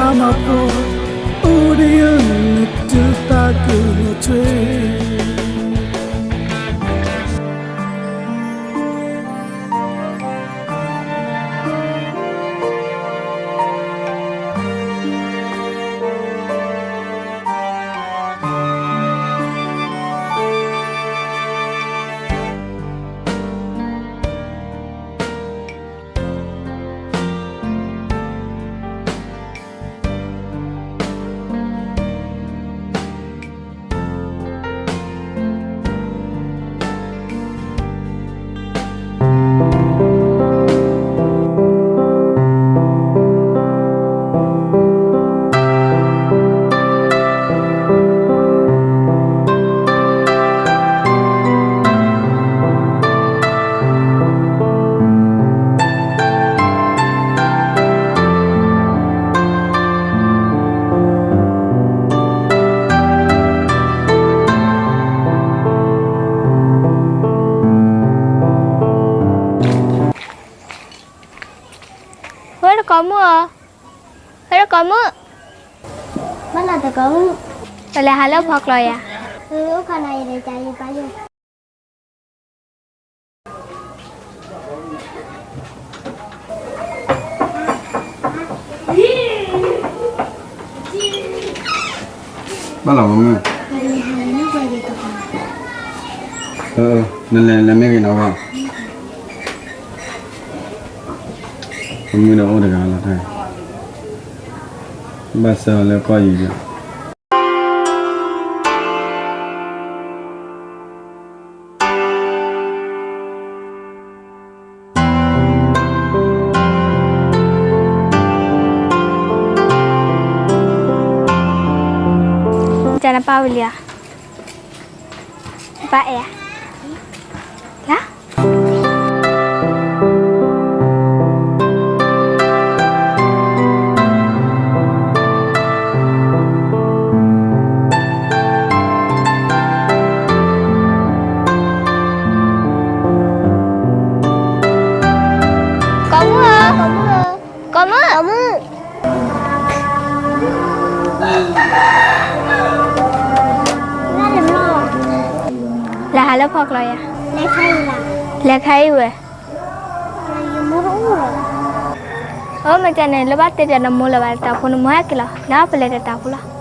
မၤဖိ အိၣ်ဒံးယၤ နတသးကညီၤထွဲ ဝဲတကိးမုၣ်ဧၢ, ဝဲတကိးမုၣ်, ဘၣ်လၢတကိးမုၣ်, ပလဲၤဟးလၢဖီကျိယၤ, အိၣ်ခါနၤယတဲယပၢ်ယိၣ် ဘၣ်လီၤမုၣ်, နလဲၤလဲၤမ့ၢ်ဂ့ၤနီၤဝဲ, မုၣ်ဒီးအိၣ်တဂၤလီၤတၢ်, ဘၣ်ဆၢအီၤလၢကီၢ်ယံၤယံၤ ကနပၢ်ဝံၤလံဧါ, ပၢ်အဲၣ်ဧါ, လၢ ကိးမုၣ်ဧၢ, ကိးမုၣ်, လဲၤဟးလၢဖီကျိယၤ, လဲၤခါအံၤဝဲ, အိၣ်မ့ၢ်ကန့ၣ် လၢဘၣ်တဲပျးနမိၢ်လၢၤဘၣ်တတးဖိ နမိၢ်ဟဲက့ၤလီၤ နပလဲၤတတးဖိလီၤ.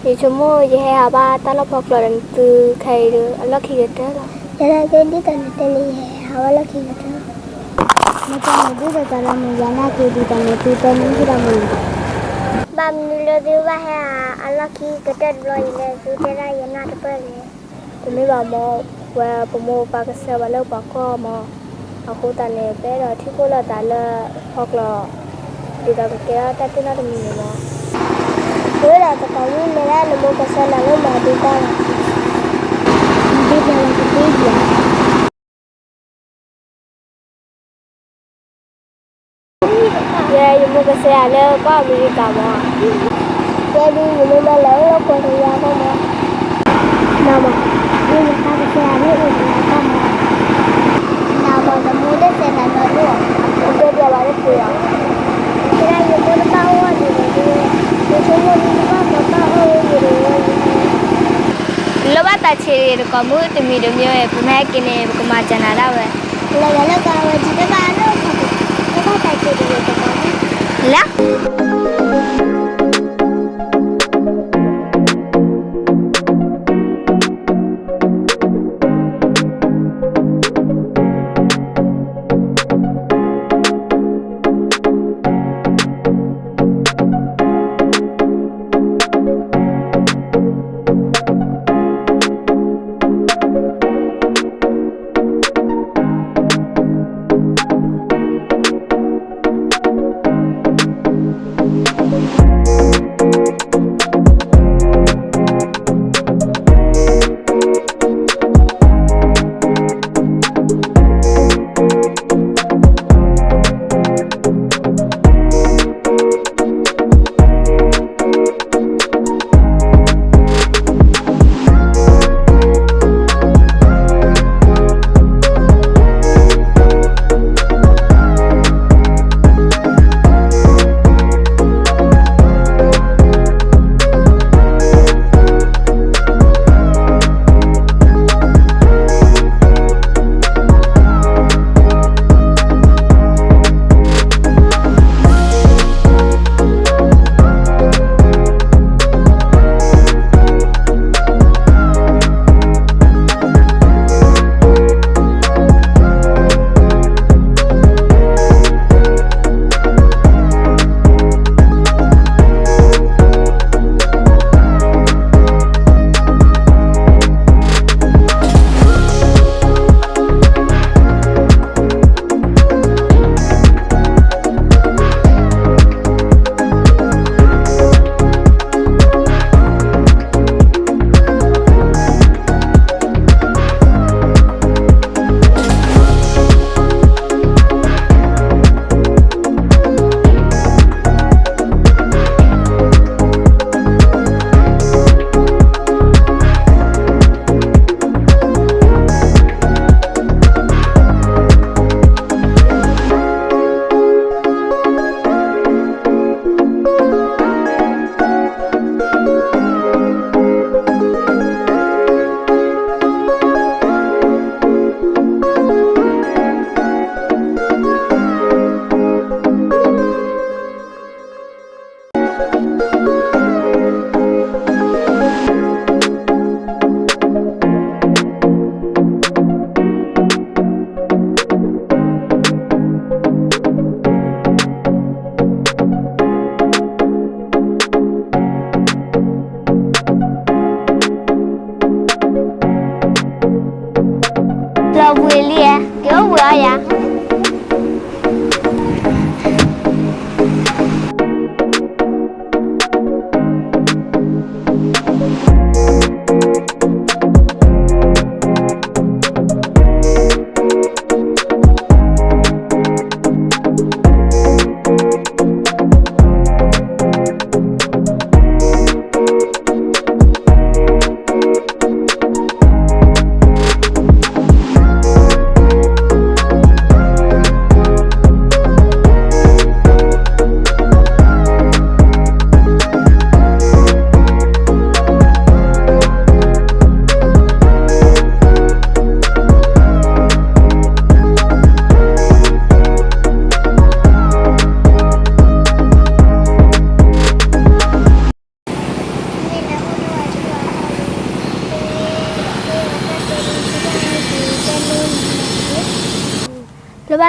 ယဆိကမိၣ် ယဟဲဟးဘၣ်တၢ်လီၢ်ဖီကျိဒီးနသုခဲအံၤဒီး အလီၢ်ခံကတၢၢ်လီၤ. ယနာ်က့ဒ်သိးနတဲန့ၣ် ယဟဲဟးဘၣ်လီၢ်ခံကတၢၢ်လီၤ. မ့ၢ်တဲန့ၣ်ဒ်သိးတၢ်လီၤမုၢ် ယနာ်က့ဒ်သိးန့ၣ် သုတဲမ့ၢ်ဒ်သိးမုၢ်န့ၣ် ဘၣ်မနုၤလၢသုဘၣ်ဟဲဟးအလီၢ်ခံကတၢၢ်တဘျီအံၤလဲၣ် သုတဲဒၣ်ယနာ်တပၢၢ်န့ၣ် တမ့ၢ်ဘၣ်မၢ်, ဝဲပမိၢ်ပပၢ်ကစၢ်ဘၣ်လၢပှၤကီၢ်မၢ်, အဃိသတးန့ၣ် ပအဲၣ်ဒိးထံၣ်ခိၣ်လၢသးလၢဖီကျိ ဒ်သိးကကဲထီၣ်တၢ်သ့ၣ်နီၣ်တမံၤန့ၣ်မၢ်. ဝဲဒၣ်တကိးမုၣ် မ့ၢ်ဒၣ်နမိၢ်ကစၢ်နၤလၢမၤဒုးတၢ်လီၤ. နဒုးတၢ်လီၤကသ့ဒံးဧါ. ယဲယမိၢ်ကစၢ်ယၤလၢကီၢ်အမဲရကၤမၢ်. ယဲဒုးယမိၢ်မ့ၢ်လဲၤအိၣ်လၢကီၢ်တယါဘၣ်မၢ်. နမၢ်, ယမိၢ်ကစၢ်ယၤလၢအိၣ်တယါဘၣ်မၢ်. နမၢ် နမိၢ်တစဲးနၤဒီးဒိၣ်, ကတဲပျးဘၣ်လၢပှဲၤအီၤ, တဲဒၣ်ယမိၢ်တဘၣ်အိၣ်အီၤဒ်န့ၣ်ဒုး, ယဆိကမိၣ်ဒ်တဘၣ်ပှၤဘၣ်အိၣ်အီၤယၤန့ၣ် လၢဘၣ်တၢ်ဆံးတကိးမုၣ်တမံၤတမံၤဝဲ ပမ့ၢ်ဟဲက့ၤန့ၣ် ပကမၤစၢၤနၤဒၣ်ဝဲ, လၢဝဲလၢကဝဲဒ်တဘၣ်လၢ လၢဘၣ်တၢ်ဆံးတကိးမုၣ်, လၢ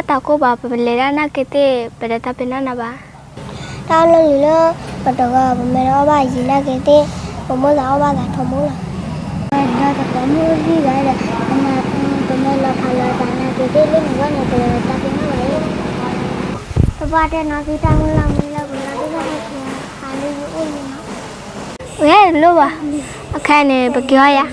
တၢ်ကိၢ်ဘၣ် ပလဲၤဒၣ်နာ်က့ၤသ့ၣ် ပတတၢ်ပ့ၤနီၣ်နၤဘၣ်. တၢ်အီၣ်လီၢ်လံၤလၢ ပတဂၤ ပမ့ၢ်တအီၣ်ဘၣ်ယံၤနာ်က့ၤသ့ၣ် ပမိၢ်သးအီၣ်ဘၣ်သးထီဘိလီၤ. ဒီးတကိးမုၢ်ဂံၢ်ဂၤဒီး ပမ့ၢ်လီၤဖးလီၤသးနာ်က့ၤသ့ၣ် လၢန့ၣ်ဂီၢ်န့ၣ် ပတတၢ်ပ့ၤနီၣ်ဘၣ်အံၤ. ပဘၣ်တဲနီၤသုတၢ်မုၢ်လၢ်မုၢ်လၢ် ပလၢဒိၣ်ဘၣ်ဟဲက့ၤဟးလၢယအိၣ်န့ၣ်လီၤ. ဝဲလိၣ်ဘၣ်, အခါန့ၣ် ပက့ၤအီၣ်ယၤ.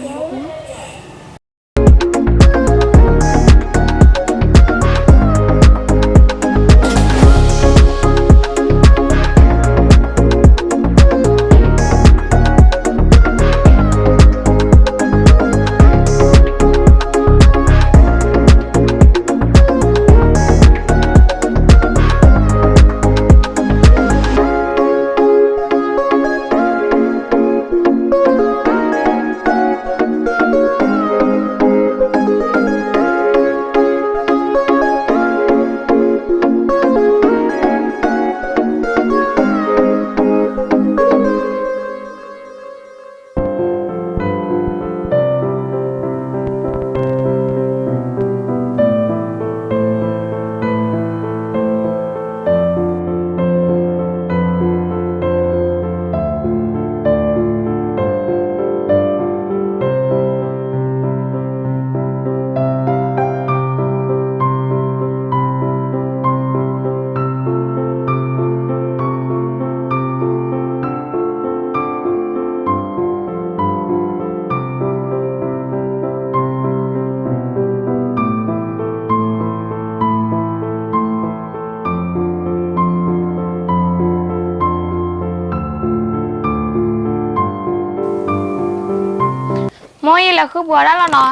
မိၢ် ယလဲၤဃုပှ့ၤဒၣ်လီၤနီၤ.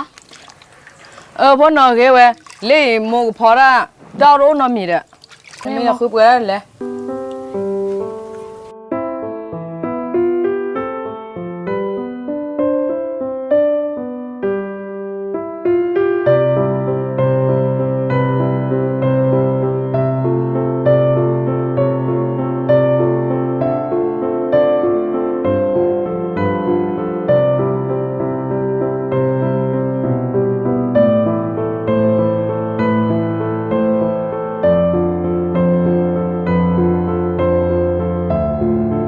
အၢ ဖိနီၤ ဂ့ၤဝဲ, လၢအံၤ မိၢ်ကဖီဒၣ် တၢ်အီၣ်တအိၣ်နီတမံၤဒီး မ့ၢ်လဲၤဃုပှ့ၤဒၣ်လဲၣ်. မိ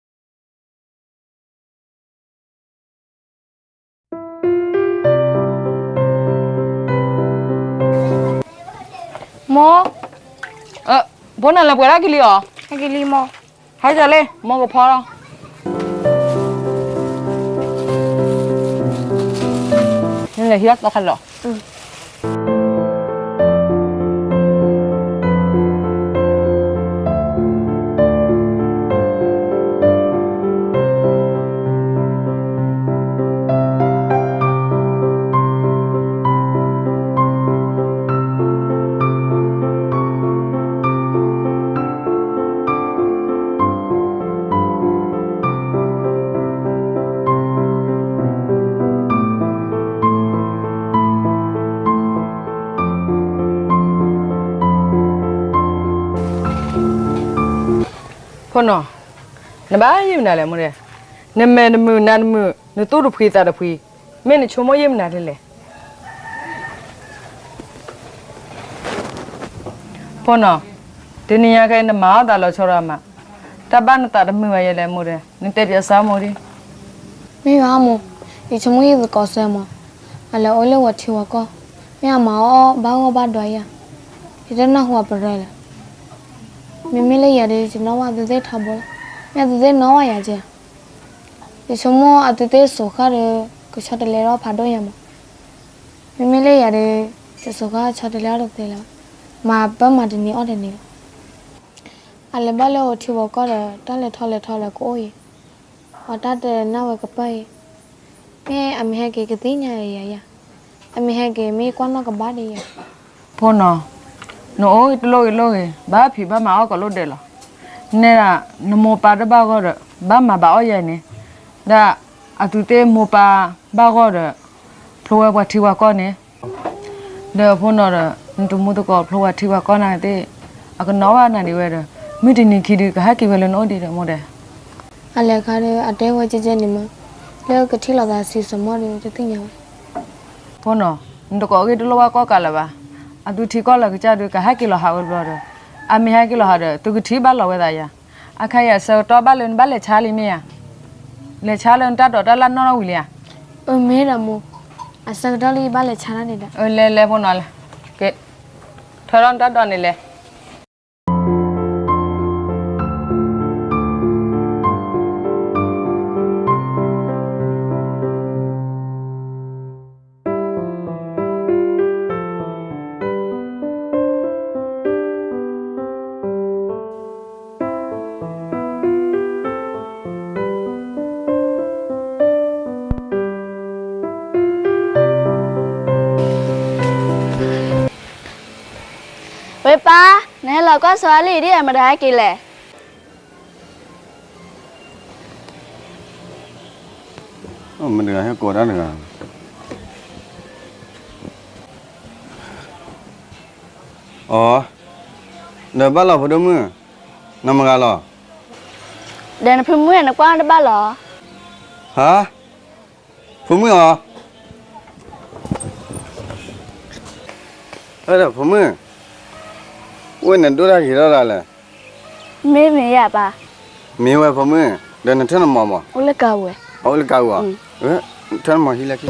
ၢ်, ဖိနီၤ လဲၤပှ့ၤဒၣ်ကလံၤအီၤ, ကလံၤမိၢ်, ဟဲကလံၤ မိၢ်ကဖီလီၤ, နလဲၤဟံးသီခါလီၤ. ဖိနီၤ, နဘၣ်ယံာ်မနုၤလဲၣ်မိၢ်ဒီး, နမဲာ်တမုာ်နါတမုာ် နသူၣ်တဖှံသးတဖှံ, မ့ၢ်နဆိကမိၣ်ယံာ်မနုၤဒ်လဲၣ်. ဖိနီၤ, တနံၤညါကဲ နမၤအီၣ်သးလီၤဆီဒီးမး, တၢ်ဘၣ်နသးတမုာ်ဘၣ်ယဲလဲၣ်မိၢ်ဒီး, နတဲပျီစါမိၢ်ဒံး. မ့ၢ်ဘၣ်မိၢ်, ယဆိကမိၣ်ယသကိးစၢၤမး, အလဲၤအိၣ်လၢပှၤထံပှၤကီၢ်, မ့ၢ်အမၤအီၣ်ဘၣ်ဂီၢ်ဘၣ်ဒွးယၤ, ယတနၢ်ဟူအပရၢလၢၤ. မ့မ့ၢ်လၢယၤဒီး ယနီၣ်ဝဲအသုသ့ၣ်ထီဘိလီၤ, မ့ၢ်အသုသ့ၣ်နီၣ်ဝဲယၤကဲ. ယဆိကမိၣ်အသုသ့ၣ်စိာ်ဃၣ်ဒီး ကဆီတလဲထီၣ်ဖးဒိၣ်ညါမး. မ့မ့ၢ်လၢယၤဒီး တစိာ်ဃၣ်ဆီတလဲထီၣ်တသ့လၢၤဘၣ်, မၤပၢမၤတနံၤအီၣ်တနံၤလီၤ. အလဲၤဘၣ်လၢပှၤထံပှၤကီၢ်ဒီး တၢ်လဲၤထီၣ်လဲၤထီဒီးကအိၣ်အံၤ, ပှၤတၢ်တနၢ်ဝဲကပၢၢ်အံၤ, မ့ၢ်အမ့ၢ်ဟဲက့ၤကသ့ၣ်ညါယၤယၤ, အမ့ၢ်ဟဲက့ၤမ့ၢ်ကွၢ်နီၣ်ကဘၣ်ဒီးယၤ. ဖိနီၤ, နအိၣ်တလိၣ်ဂ့ၤလိၣ်ဂ့ၤ ဘၣ်ဖံးဘၣ်မၤအီၣ်ကိးလိာ်ဒဲးလီၤ. နဲဒၣ် နမိၢ်ပၢ်တဘၣ်ဂီၢ်ဒီး ဘၣ်မၤဘၣ်အီၣ်ယၤန့ၣ်, ဒၣ်အသုသ့ၣ်မိၢ်ပၢ်ဘၣ်ဂီၢ်ဒီး ဖျိဝဲပှၤထံပှၤကီၢ်န့ၣ်, ဒီးဖိနီၤဒီး နတမူသကိးဖျိပှၤထံပှၤကီၢ်နာ်က့ၤသ့ၣ်, အကနီၣ်ဘၣ်နၤဒံးဝဲဒီး မုၢ်တနံၤခံဒုး ကဟဲက့ၤဝဲလၢနအိၣ်ဒံးဒီးမိၢ်ဒီး, အလဲၤခါဒီး အတဲဝဲကဲကဲန့ၣ်မး, လၢကထံၣ်လိာ်သးဆံးစမီၢ်ဒီး တသ့ၣ်ညါဝဲ. ဖိနီၤ, နတကိးဂ့ၢ်တလိၣ်ဘၣ်ကီၢ်ကးလၢၤဘၣ်. အသုထံကီၢ်လၢကစၢ်ဒုး ကဟဲက့ၤလီၤဟးဝဲတဘျီဒီး, အမ့ၢ်ဟဲက့ၤလီၤဟးဒီး သုကထံၣ်ဘၣ်လီၤဝဲသးယၤ. အခါအံၤအဆၢကတီၢ်ဘၣ်လၢနဘၣ်လဲၤဆါလံမ့ၢ်ဧါ. လဲၤဆါလၢနတၢ်ဒိးတၢ်လၢ်နီၣ်ထီၣ်ဝံၤလံဧါ. အၢ မ့ၢ်ဒီးမိၢ်, အဆၢကတီၢ်လၢယဘၣ်လဲၤဆါတၢ်န့ၣ်ဒီး. အၢ လဲၤလဲၤဖိနီၤလဲၤ, ကဲ, ထၢထီၣ်နတၢ်ဒိးန့ၣ်လဲၤ. ဝဲပၢ်, နဟဲလီၤကွၢ်စီၤအါလံဒ် မတၤဟဲက့ၤလဲၣ်. မတၤတဂၤဟဲကိးတၢ်တဂၤ. အိ, ဒီးဘၣ်လီၤဖိဒိၣ်မုၣ်, နမတၤတဂၤလီၤ. ဒီးနဖိမုၣ်နကွၢ်တဘၣ်လီၤ. ဟါ, ဖိမုၣ်ဧၢ, ဒီးဖိမုၣ်, ဝဲန့ၣ်ဒိၣ်တၢ်ဂ့ၤထီၣ်ဒၣ်လဲာ်. မ့ၢ်မ့ၢ်ယၤပၢ်. မ့ၢ်ဝဲဖိမုၣ်, ဒီးနထၢၣ်နမီၤမး. အိၣ်လၢကါဝဲ. အိၣ်လၢကါဝဲ. ထၢၣ်နမီၤဟံးလၢခံ,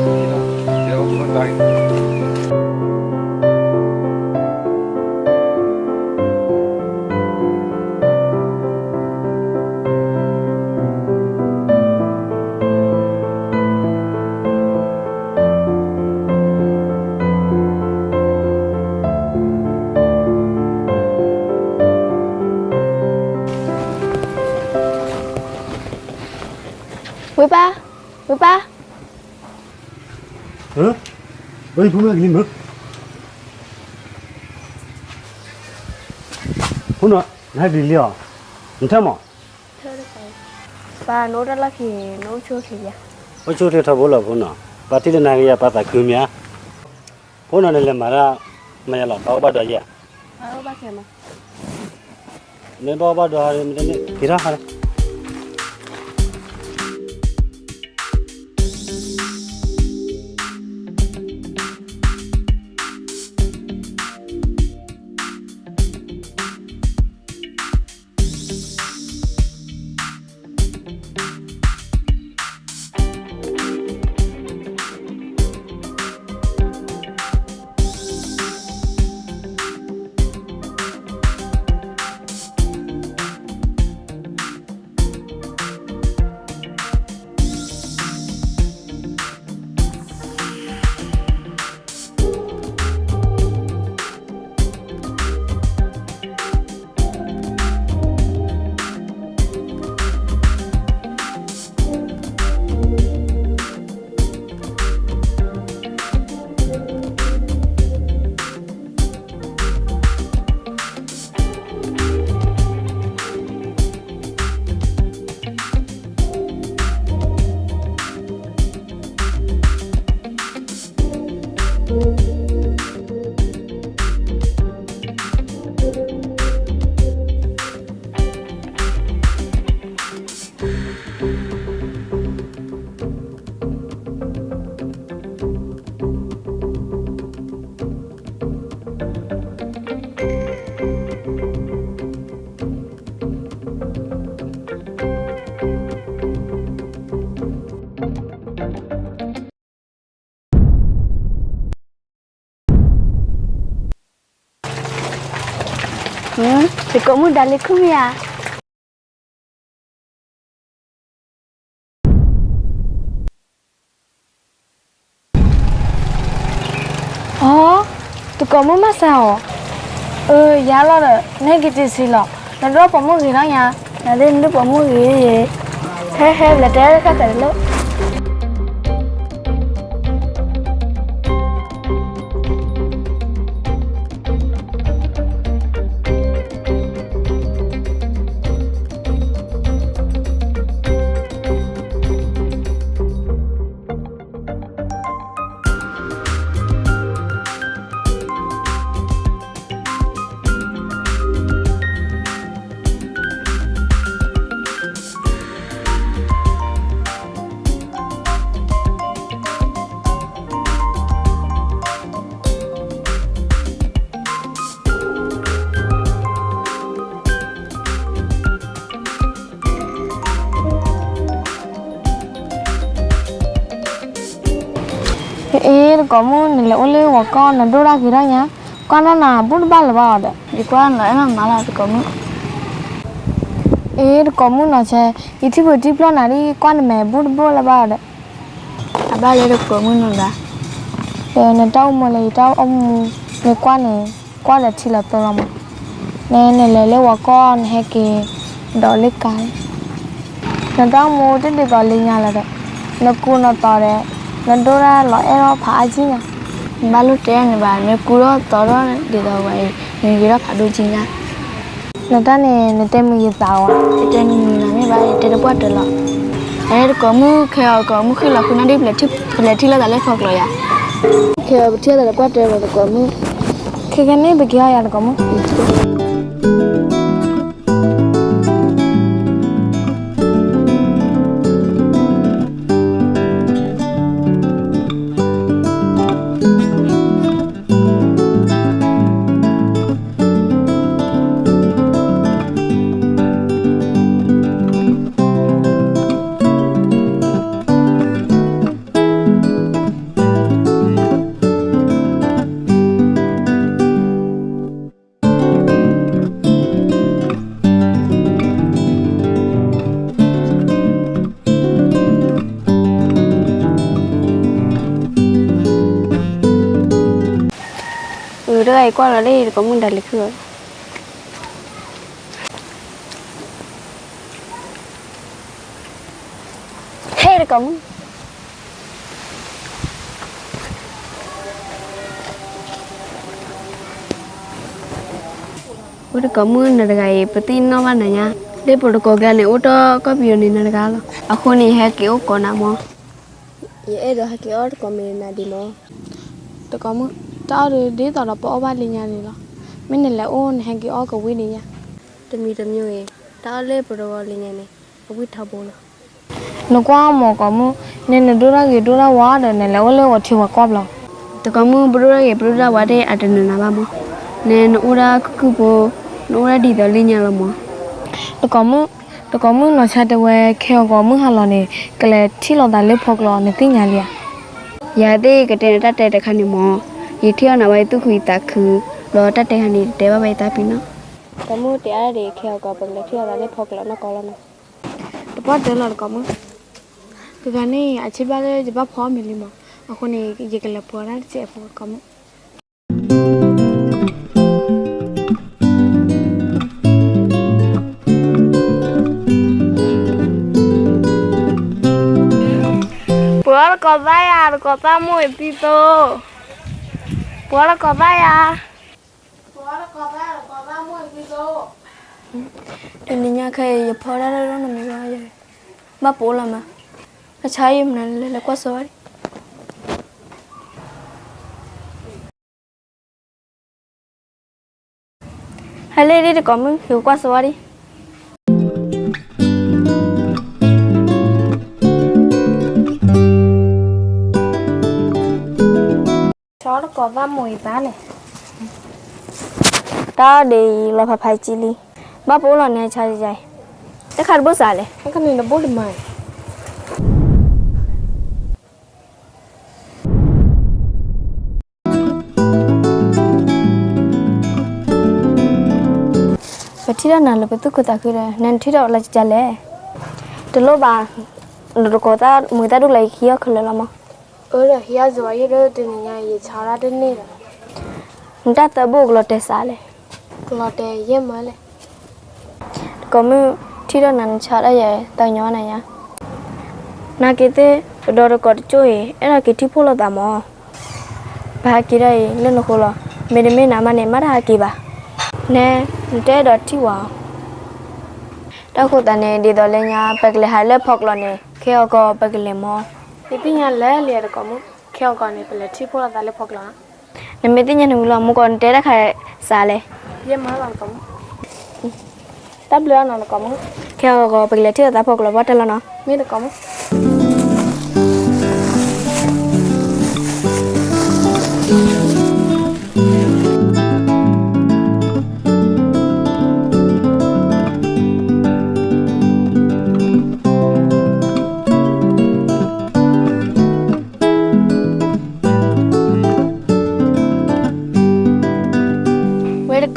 ဝဲပၢ်, ဝဲပၢ်. အၢ, ဘၣ်ယဖိမုၣ်ကလံမုၢ်. ဖိနီၤ, နဟဲကလံလံဧါ, နထၢၣ်မီၤ. ပၢ်, နအိၣ်တၢ်လီၢ်ခံ, နအိၣ်ဆူၣ်အိၣ်ချ့ဧါ. အိၣ်ဆူၣ်အိၣ်ချ့ထီဘိလီၤဖိနီၤ, ပၢ်ထံၣ်လၢနၤကယၤ ပၢ်သးခုမ့ၢ်ဧါ. ဖိနီၤန့ၣ်လဲၤမၤတၢ်, မၤယၤလီၤ, ပၢ်အိၣ်ဘၣ်ဒီးယၤ. မ့ၢ်ဘၣ်အိၣ်ဘၣ်ဒီး က့ၤထီၣ်ဟါလၢသုကိးမုၣ်ဒၣ်လၢခုၣ်မ့ၢ်ဧါ. အိ, သုကိးမုၣ်မၤစၢၤအီၤ. အၢ ယၤလီၤဒီး နဟဲက့ၤတ့ၢ်ဆံးလီၤ. နဒိၣ်ပိာ်မုၣ်ဂ့ၤလီၤညါ. နဒိၣ်ပိာ်မုၣ်ဂ့ၤ, ဟဲဟဲ လဲၤတဲတခါသးလၢ ကိးမုၣ် နလဲၤအိၣ်လၢဝီၤကီၢ် နဒိၣ်တၢ်ဂ့ၤထီၣ်ညါ, ကွၢ်နီၣ်နၤ ဘူးတဘၣ်လၢၤဘၣ်အီၤဒီး, ယကွၢ်နီၣ်အဲၣ်နီၣ်မးလီၤ တကိးမုၣ်. အ့ တကိးမုၣ်နီၢ်ဆဲး, ယထံၣ်ပှၤတံၢ်ပျီၢ်နၤဒ် ကွၢ်နမဲာ်ဘူးတဘၣ်လၢၤဘၣ်အီၤဒီး, အဘၣ်လၢတကိးမုၣ်နီၢ်ဂၤ, ဒီးနတၢ်အိၣ်မူလဲၣ် ယတၢ်အိၣ်မူ, မ့ၢ်ကွၢ်န့ၣ် ကွၢ်ဒီးထံလီၤသၢလီၤမး, နလဲၤလၢဝီၤကီၢ် နဟဲက့ၤ ဒီးလၢကါ နတၢ်အိၣ်မူတဒ်သိးလၢညါလၢၤဒီး, နကူနသိးဒီး, နဒိၣ်တၢ်လီၤအဲၣ်ထီၣ်ဖးအါကံညါ, နဘၣ်လိၣ်တဲန့ၣ်ဘၣ်, နကူထီၣ်သိးထီၣ်ဒ်သိးဝဲအံၤ နဂ့ၤထီၣ်ဖးဒိၣ်ကံညါ. နတၢ်န့ၣ် နတဲမုာ်ယသးဧါ, ယတဲနမုာ်နၤမ့ၢ်ဘၣ် ယတဲတပှၢ်တၢၢ်လီၤ. အဲ တကိးမုၣ် ခဲအံၤကိးမုၣ်ဃ့ၢ်လီၤဃုာ်နၢ်ဒ် ပလဲၤထံၣ်လိာ်သးလၢဖီကျိၤယၤ, ခဲအံၤပထံၣ်လိာ်သးတပှၢ်တၢၢ်လီၤ တကိးမုၣ်, ခဲကနံၣ် ပက့ၤအီၣ်ယၤ တကိးမုၣ်. အတဂၤအံၤကွၢ်လီၤလၢတကိးမုၣ်ဒၣ်လဲာ်ခုၣ်လီၤ. ဟဲတကိးမုၣ်, အိၣ်တကိးမုၣ်နၤတဂၤအံၤ ပသ့ၣ်နီၣ်ဘၣ်နၤညါ, လၢပတကိးကျါန့ၣ် အိၣ်တ့ၢ်ကီၢ်ပယီၤန့ၣ်နၤတဂၤလီၤ. အဃိန့ၣ် ယဟဲက့ၤအိၣ်ကိးနၤမး, ယအဲၣ်ဒိးဟဲက့ၤအီၣ်တကိးမ့ၢ်နၤဒံးမး. တကိးမုၣ်, တၢ်အီၣ်ဒ်သိးဒီးပအီၣ်ဘၣ်လၢညါန့ၣ်လီၤ. မ့ၢ်နလဲၤအိၣ် နဟဲက့ၤအီၣ်ကဝံၤဒံးညါ. တမံၤတမံၤအံၤ တၢ်အီၣ်လၢပတဂီၤလၢညါန့ၣ် အဝံၣ်ထီဘိလီၤ. နကွၢ်မးကိးမုၣ်, နဲနဒိၣ်တၢ်ဂ့ၤဒိၣ်တၢ်ဝါဒီး နလဲၤအိၣ်လၢဝီၤထံဝီၤကီၢ်ဘျီ. တကိးမုၣ် ပဒိၣ်တၢ်ဂ့ၤပဒိၣ်တၢ်ဝါသ့ၣ် အတနၢၤနၤဘၣ်မး, နဲနအိၣ်ဒၣ်ခုၣ်ခုၣ်ဖိ, နအိၣ်ဒၣ်ဒ်သိးလၢညါလီၤမး. တကိးမုၣ်, တကိးမုၣ်နီၢ်ဆါတဲဝဲ ခဲအံၤကိးမုၣ်ဟါလီၤန့ၣ် ကလဲၤထံၣ်လိာ်သးလၢဖီကျိၤ နသ့ၣ်ညါလံဧါ. ယၤသ့ၣ်ကတဲနတၢ်တဲတခါန့ၣ်မး, ယထံၣ်အီၣ်နၤဝဲယသူၣ်ခုယသးခု, ဒီးတၢ်တဲခါန့ၣ် ယတတဲဘၣ်ဝဲယသးပ့ၤနီၣ်. တကိးမုၣ်တဲအါဒၣ်ဒ် ခဲအံၤကိး ပကလဲၤထံၣ်လိာ်သးလၢဖီကျိၤနီၢ်ကီၢ်လီၤနီၤ. တပှၢ်တၢၢ်လီၤတကိးမုၣ်, တဂၤန့ၣ် အဆ့ဘၣ်လၢယဘၣ်ဖီအီၣ်မ့ၤလံမး, အဃိန့ၣ် ယကလဲၤပှ့ၤတၢ်တစဲးဖိတကိးမုၣ်. ပှ့ၤအီၣ်တကိးဘၣ်ယၤ တကိးသၣ်မိၢ်အံၤ သံသိ, ပှ့ၤအီၣ်တကိးဘၣ်ယၤ. တနံၤညါခဲအံၤ ယဖီတၢ်လၢလီၢ်နီတမံၤဘၣ်, ဘၣ်ပအိၣ်လီၤမး, အဆါအံၤမနုၤလဲၤလဲၤကွၢ်စိဝဲဒံး. ဟဲလံဒံးတကိးမုၣ် ယကကွၢ်စိဝဲဒံး. ဆီတကိးဘၣ်မိၢ်အံၤဘၣ်လဲၣ်, တၢ်အီၣ်ဒ်အံၤ လီၤဖးဖးကံလံ, ဘၣ်ပအိၣ်လီၤန့ၣ် အဆါယၤအံၤ, တၢ်ခါတဘိစးလဲၣ်, တၢ်ခါန့ၣ်တဘိတမၤ ပထံၣ်ထီၣ်နၤလၢပသူၣ်ခုသးခုဒီး နထံၣ်ထီၣ်လၢကလဲၣ်, တလိၣ်ဘၣ်, နတကိးသးမုာ်သးဒူၣ်လၢယဟံးအီၣ်ခဲလၢာ်လီၤမး, အၢဒီးဟံးအီၣ်စ့ၢ်ကီးယဲၢ်ဒီးတနံၤညါအံၤ ယဆါတၢ်တန့ၢ်ဒီး, နတၢ်သၢဘိၣ်ကလီၤတဲာ်စးလဲၣ်, ကလီၤတဲာ်ယဲၢ်မးလဲၣ်. တကိးမုၣ်, ထံၣ်ထီၣ်နၤနဆါတၢ်ယဲၢ် သးကညီၤနၤညါ, နာ်က့သ့ၣ် ပဒီတကိးတကၠိၢ်အံၤ အဲၣ်ဒိးက့ၤထံၣ်ဖှိၣ်လိာ်သးမး, ပဟးက့ၤဒၣ်အံၤလၢနဃိလီၤ, မ့တမ့ၢ်နၤမးန့ၣ် မ့ၢ်တဟးက့ၤဘၣ်, နဲ, နတအဲၣ်ဒိးထံၣ်ဝဲ တၢ်ဃိသးန့ၣ် ဒ်သိးလၢညါ ပကလဲၤဟးလၢဖီကျိၤန့ၣ် ခဲအံၤကီးပကလဲၤမး, ယသ့ၣ်ညါလၢလံတကိးမုၣ်, ခဲအံၤကီးန့ၣ် ပလဲၤထံၣ်ဖှိၣ်လိာ်သးလၢဖီကျိၤ, နမ့ၢ်သ့ၣ်ညါန့ၣ်ဝံၤလီၤ မ့ၢ်ကီးနတဲတၢ်ခါစးလဲၣ်, ယဲၢ်မးလီၤတကိးမုၣ်, တၢ်ဘျုးအါနီၤတကိးမုၣ်, ခဲအံၤကီး ပကလဲၤထံၣ်လိာ်သးဖီကျိၤဘၣ်တၢ်လီၤနီၤ, မ့ၢ်တကိးမုၣ်.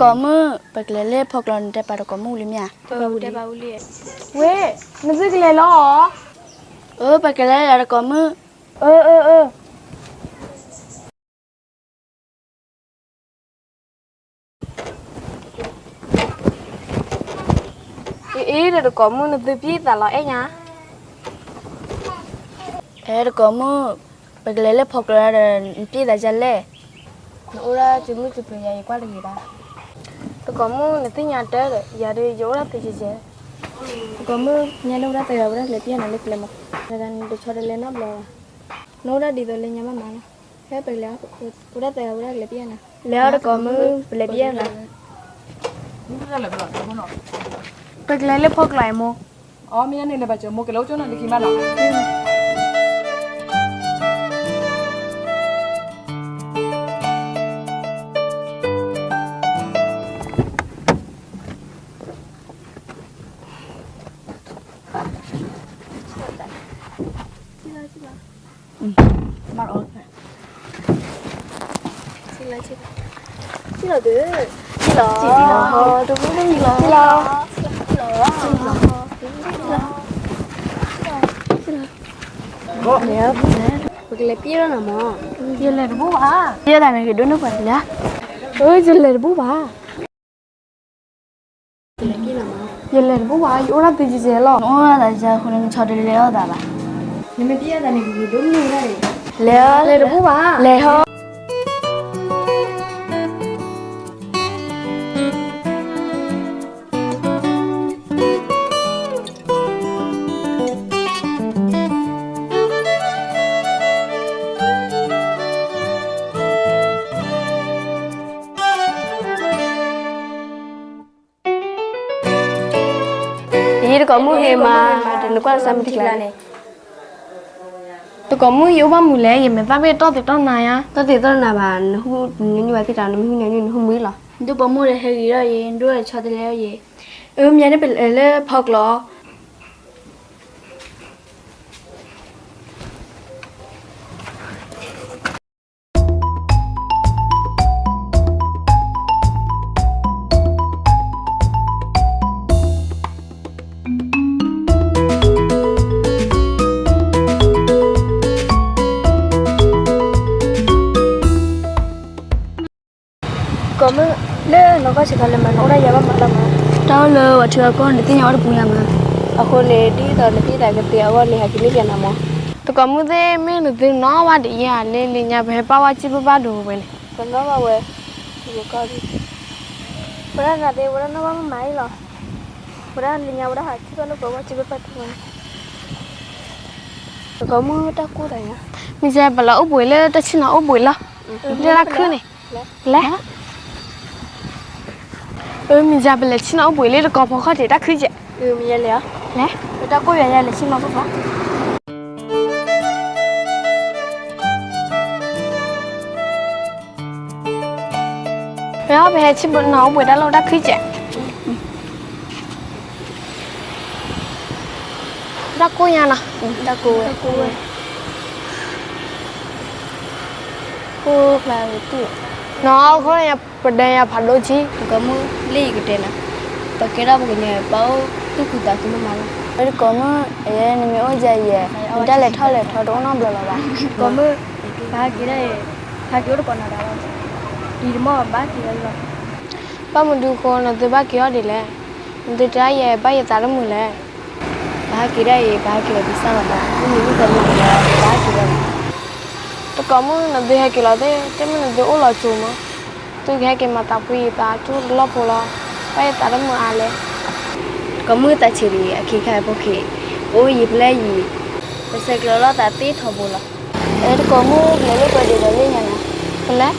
ကိးမုၣ်, ပကလဲၤလၢဖီကျိၤ နတဲပာ်တကိးမုၣ်ဝံၤလံမ့ၢ်ဧါ. ဝ့ၢ်, နသုကလဲၤလီၤဧါ. အၢ ပကလဲၤလီၤတကိးမုၣ်. အၢ အၢ အၢ. အ့ အ့ ဒီးတကိးမုၣ် နသုပျံၤသးလီၤအဲၣ်ညါ. အဲ တကိးမုၣ်, ပကလဲၤလၢဖီကျိၤဒီး နပျံၤသးဒ်လဲၣ်. နအိၣ်ဒၣ်စုမုၢ်စုပျိၤယၤ ယကွၢ်တဂ့ၤဘၣ်. တကိးမုၣ် နသ့ၣ်ညါတၢ်ဒီး ယၤဒီးယအိၣ်ဒၣ်သုယဲၢ်ယဲၢ်. တကိးမုၣ် ညါန့ၣ်အိၣ်ဒၣ်သၢဂၤ ဝဲဒၣ်ကလဲၤပျံၤနၤလၢကျဲမး, နတဆီတလဲနီတဘျီဘၣ်. နအိၣ်ဒၣ်ဒ်သိးလၢညါဘၣ်မးနီၤ. ဟဲပလဲၤ, အိၣ်ဒၣ်သၢဂၤ ဝဲဒၣ်ကလဲၤပျံၤနၤ. လဲၤအီၤတကိးမုၣ်, ပလဲၤပျံၤနၤ. ပကလဲၤလၢဖီကျိၤအံၤမိၢ်. အီ မ့ၢ်န့ၣ် လဲၤဘၣ်စၢၤမိၢ် ကလဲၤအိၣ်ကၠိနၤတခီမးနီၤ. ပကလဲၤပျံၤလီၤနၤမး. ယလဲၤတဘူၣ်ဘၣ်. ယဲဒၣ်န့ၣ်ဂ့ၤဒိၣ်န့ၢ်ပှၤတလဲၣ်. အၢ ယလဲၤတဘူၣ်ဘၣ်. ယလဲၤတဘူၣ်ဘၣ်, ယအိၣ်ဒၣ်သုယဲၢ်ယဲၢ်လီၤ. နအိၣ်ဒၣ်သးယဲၢ်အဃိန့ၣ် နဆီတလဲအီၣ်သးဘၣ်. နမ့ၢ်ပျံၤအီၣ်သးန့ၣ် ဂ့ၤဒိၣ်န့ၢ်ဝဲဒၣ်န့ၣ်. လဲၤအီၤ, လဲၤတဘူၣ်ဘၣ်, လဲၤဟီ. ယတကိးမုၣ်ဟ့ၣ်မး, တနကွၢ်စၢ်မုၢ်ထံကျါန့ၣ်. တကိးမုၣ် ယအိၣ်ဘၣ်မုာ်လဲၣ်, ယမဲာ်သၣ်ဘ့ၣ်တီၢ်သ့ၣ်တီၢ်နၤယါ. တီၢ်သ့ၣ်တီၢ်နၤဘၣ်, နဟူနညူဘၣ်သ့ၣ်တၢ်, နမ့ၢ်ဟူနညူ နဟူမုာ်လီၤ. နဒိၣ်ပိာ်မုၣ်ဒီးဟဲဂ့ၤထီၣ်ယဲ, နဒိၣ်ဒီးဆီတလဲအီၣ်ယဲ. အၢ မ့ၢ်န့ၣ် ပလဲၤလၢဖီကျိၤ. ကိးမုၣ်, လၢနီၢ်ကီၢ်ဆံးခါလၢမး နအိၣ်ဒၣ်ယၤဘၣ်မးလီၤမး. တၢ်အိၣ်လၢပှၤထံပှၤကီၢ် နသ့ၣ်ညါအီၤတပူၤညါမး. အဃိန့ၣ် ဒ်သိးနပျံၤတၢ်ကသ့အဂီၢ်န့ၣ် ဟဲက့ၤန့ၢ်ပၠးနၤမး. တကိးမုၣ်သ့ၣ် မ့ၢ်နသုနီၣ်ဘၣ်ဒံးဧါ, လၢလၢညါပဟဲပာ်ဝဲစံၣ်ဘၣ်ဘၣ်ဒိဝဲန့ၣ်. ပနီၣ်ဘၣ်ဝဲ, ဝဲဒၣ်နၤသ့ၣ် ဝဲဒၣ်နီၣ်ဘၣ်မးမးအံၤလီၤ. ဝဲဒၣ်လၢညါဝဲဒၣ်ဟးထံၣ်ဘၣ်လၢပှၤဝဲစံၣ်ဘၣ်ဘၣ်ဒိဝဲန့ၣ်. တကိးမုၣ်တၢ်ကိၢ်တၢ်ညါ, မ့ၢ်စဲးပလီၤအိၣ်ဘှံးလၢတၢ်ဆ့ၣ်နီၤအိၣ်ဘှံးလီၤ, လၢတၢ်ခုၣ်န့ၣ်, လဲၣ်. အၢ မ့ၢ်စဲးပလဲၤဆ့ၣ်နီၤအိၣ်ဘှံးလၢတကိးဖီခီၣ်ထံးတၢ်ခုၣ်ကဲး, လဲၣ်. ပတၢ်ကိၢ်ယၤယၤလဲၤဆ့ၣ်နီၤအိၣ်ဘှံးဘၣ်. ပဟဲဆ့ၣ်နီၤအိၣ်ဘှံးတၢ်လီၢ်တၢ်ခုၣ်ကဲး, တၢ်ကိၢ်ညါနီၤ, တၢ်ကိၢ်ဝဲ, ကိၢ်ဖျါဝဲတံၢ်, နီၢ်အဃိ ပဒဲယၤဖးဒိၣ်ဆံ, တကိးမုၣ်လၢယကတဲနၤ, ပကဲထီၣ်ပကညီ ပအိၣ်သူၣ်ခုသးခုမးလီၤ. တကိးမုၣ်, နမ့ၢ်အိၣ်ယၤယဲၢ်, နတၢ်လဲၤထီၣ်လဲၤထီတအိၣ်နီတဘျီလၢၤဘၣ်. တကိးမုၣ်, ပဟဲက့ၤဒၣ်အံၤ, ဟဲက့ၤအိၣ်တကိးနၤဒၣ်လီၤ, အံၤတမီၢ်ဘၣ်က့ၤဝဲလီၤ. ဘၣ်မနုၤအဃိနသုဘၣ်က့ၤအီၤဒ်လဲၣ်, နသုတဲဒၣ်ယဲၢ်ဘၣ်ယသးတမုာ်လဲၣ်. ပဟဲက့ၤဒၣ်အံၤ ပဟဲက့ၤအီၤဒ်စၢ်လီၤမး, မ့မ့ၢ်တမုာ်လၢၤ ပဘၣ်က့ၤဝဲလီၤ. တကိးမုၣ် နသုဟဲက့ၤလီၤသ့ၣ်, တမ့ၢ်နသုအိၣ်လီၤကၠိမး, သုကဟဲက့ၤမၤသးဖှံယသး ကၠိတလီၢ်ဖိလီၤ, ဘၣ်ယသးတမုာ်အါလဲၣ်. တကိးမုၣ်သးဆံးဒံး အခ့ခါဖိခံ, အိၣ်ယံၤဖျဲၣ်ယံၤ, ပဆဲးကျိးလိာ်သးသ့ထီဘိလီၤ. တကိးမုၣ် ပလဲၤလၢပှဲၤဒံးဒီးလၢညါန့ၣ်, ပလဲၤ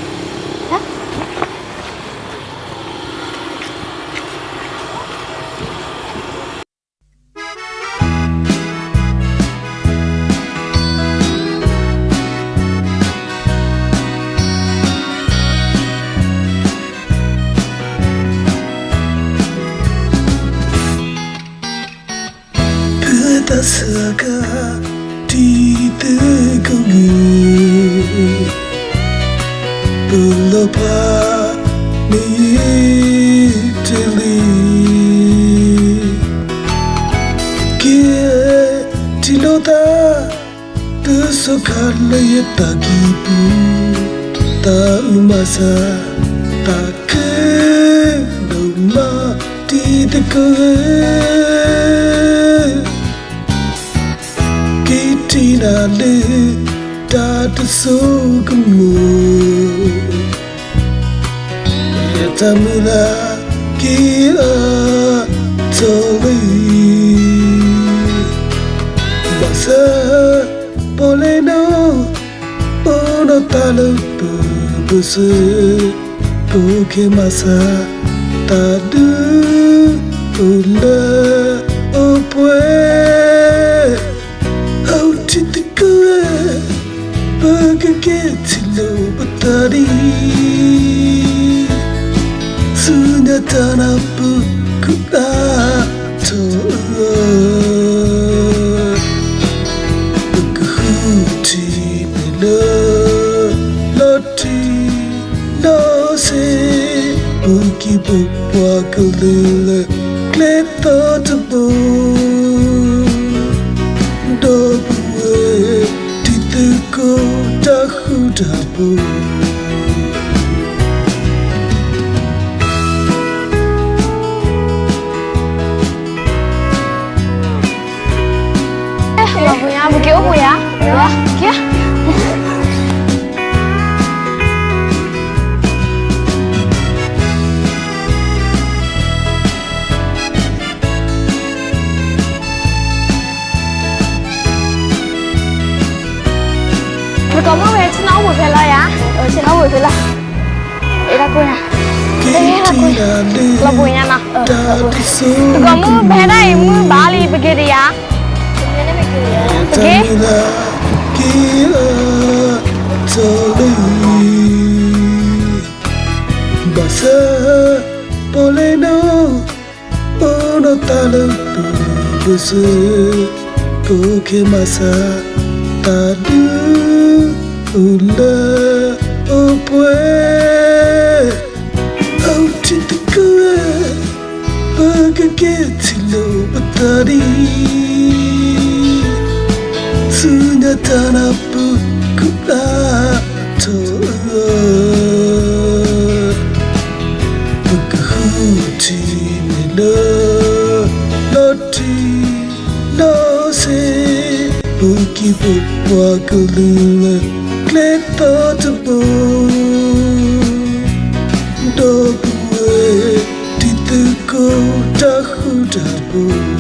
ပသးစၢ်ကါ တံၤသကိးဂ့ၤ, ပလီၤပှၤ မ့ၢ်ယတလံ, က့ၤထံၣ်လိာ်သး တုၤဆူခါလၢယသးကံၢ်ပူၤ, သးအုးမၤစၢ် သးခုဒိၣ်မး တံၤသကိးဧၢ, က့ၤထံၣ်နၤလၢ တၢ်တစိကမီၤ ယတၢ်မုၢ်လၢ်က့ၤအါထီၣ်လံ, ဘၣ်ဆၣ် ပီၣ်လဲၣ်နီၣ် အိၣ်ဒီးသးလၢပဘၢၣ်စၢၤ, ပက့ၤမၤစၢ် သးဒုးအိၣ်လၢအိၣ်ပှဲၤ အိၣ်တံၤသကိးဧၢ, ပကက့ၤထံၣ်လိာ်ပသးဒ်အံၤ, ဆူညါတၢ်နၢ်ပၢၢ်ကအိၣ်အါထီၣ်ဧၢ, ပကဃုထံၣ်န့ၢ်လၢ လီၤတံၢ်လီၤဆဲး, ပူၤကံၢ်ပူၤပှၤကလုာ်လၢကျဲသီတဘိ, ဒီပုၢ်ဝဲၢ်တံၤသကိးတၢ်ဃူတၢ်ဖိး လီၤပှ့ၤညါ ပက့ၤအိၣ်ပှ့ၤယၤ, က့ၤ, နကီၢ်မုၣ်ဝဲ ဆ့ၣ်နီၤအိၣ်ဘှံးဖဲလီၤယၤ, ဆ့ၣ်နီၤအိၣ်ဘှံးဖဲလီၤ, အဲဒါကွၢ်ညါ, အဲဒါကွၢ်ညါ, လီၤပှ့ၤညါနီၤ, နကီၢ်မုၣ်ဖဲဒၣ်အံၤ မုၢ်ဘၣ်လံ ပက့ၤတယၤ, ပက့ၤ, ဘၣ်ဆၣ် ပီၣ်လဲၣ်နီၣ် အိၣ်ဒီးသးလၢပဘၢၣ်စၢၤ, ပက့ၤမၤစၢ် သးဒုးအိၣ်လၢအိၣ်ပှဲၤ, အိၣ်တံၤသကိးဧၢ, ပကက့ၤထံၣ်လိာ်ပသးဒ်အံၤ, ဆူညါတၢ်နၢ်ပၢၢ်ကအိၣ်အါထီၣ်ဧၢ, ပကဃုထံၣ်န့ၢ်လၢ လီၤတံၢ်လီၤဆဲး, ပူၤကံၢ်ပူၤပှၤကလုာ်လၢကျဲသီတဘိ, ဒီပုၢ်ဝဲၢ်တံၤသကိးတၢ်ဃူတၢ်ဖိး